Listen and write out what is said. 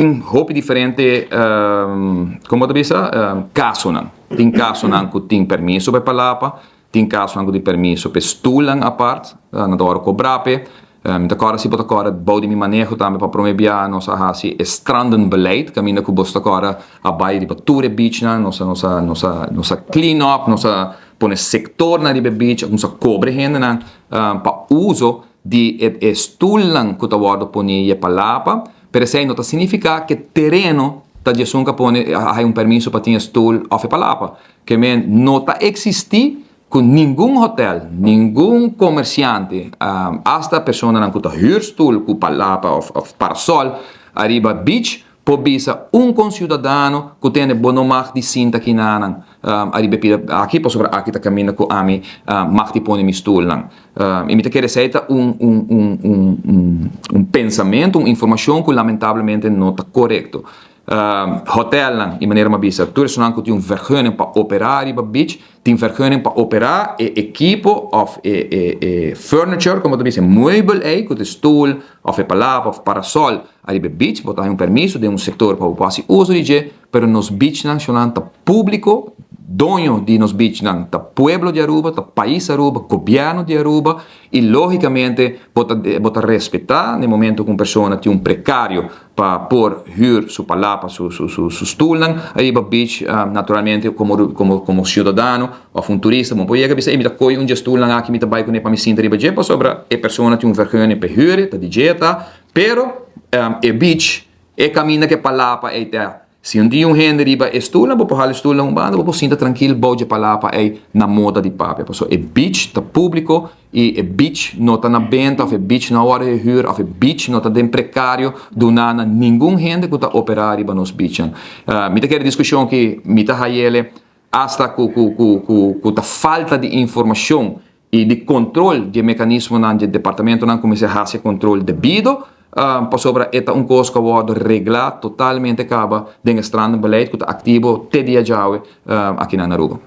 Tin hopi diferente, con bo ta bisa, casonan. Tin casonan cu tin permiso pa e palapa, tin casonan cu tin permiso pa e stoelnan apart, nan ta worde cobra p'e. Mi ta corda si bo ta corda bou di mi maneho tambe pa prome bia nos a haci e strandenbeleid, caminda cu bo ta corda a bay riba tur e beachnan, nos a nos a nos a nos a clean up, nos a pone sectornan riba e beach, nos a cobra e hendenan pa uso di e stoelnan cu ta worde poni y e palapa. Pero esei no ta signifiká ku e tereno ta di esun ku a pone a haña un permiso pa tin e stul òf e palapa. Ke men no ta eksistí ku ningun hotèl, ningun komersiante, asta personanan ku ta hür stul ku palapa òf parasòl ariba beach por bisa un konsiudadano ku tene bo no mag di sinta kinanan ariba e pida aki pasobra aki ta kaminda ku ami mag di pone mi stulnan. I mi ta kere esei ta un un un un un un pensamentu, un informashon ku lamentablemente no ta korekto. Hotelnan, i manera mi a bisa, tur esunnan ku tin un vergunning pa operá riba beach, tin vergunning pa operá e ekipo òf e e e furniture, komo ta bisa, e muebel ei ku ta e stul òf e palapa òf parasòl ariba e beach, bo ta haña un permiso den un sektor pa bo por hasi uso di dje. Pero nos beachnan shonnan ta publico, doño di nos beachnan ta pueblo di Aruba, ta pais Aruba, gobierno di Aruba y logicamente bo ta bo ta respeta na e momento cu un persona tin un precario pa por huur su palapa, su su su su stoelnan ariba beach, naturalmente como como como ciudadano of un turista bo por yega bisa ey mi ta coy un dje stoelnan aki mi ta bay cune pa mi sinta riba dje pasobra e persona tin un vergunning pa e huur, ta di dje ta, pero e beach. E kaminda ku e palapa ei ta. Si un dia un hende riba e stulnan, bo por hala e stulnan un banda, bo por sinta trankil bou dje palapa ei na moda di papia. Pasobra e beach ta públiko i e beach no ta na benta òf e beach no a wòrdu hehür òf e beach no ta den prekario duná na ningun hende ku ta operá riba nos beachnan. Mi ta kere diskushon ki mi ta hayele asta ku ku ku ku ku ta falta di informashon i di kontrol di e mekanismonan di e departamentonan ku mester hasi e kontrol debido, pasobra e ta un kos ku a wòrdu reglá totalmente kaba den e strandenbeleid ku ta aktivo te dia djawe aki na Aruba.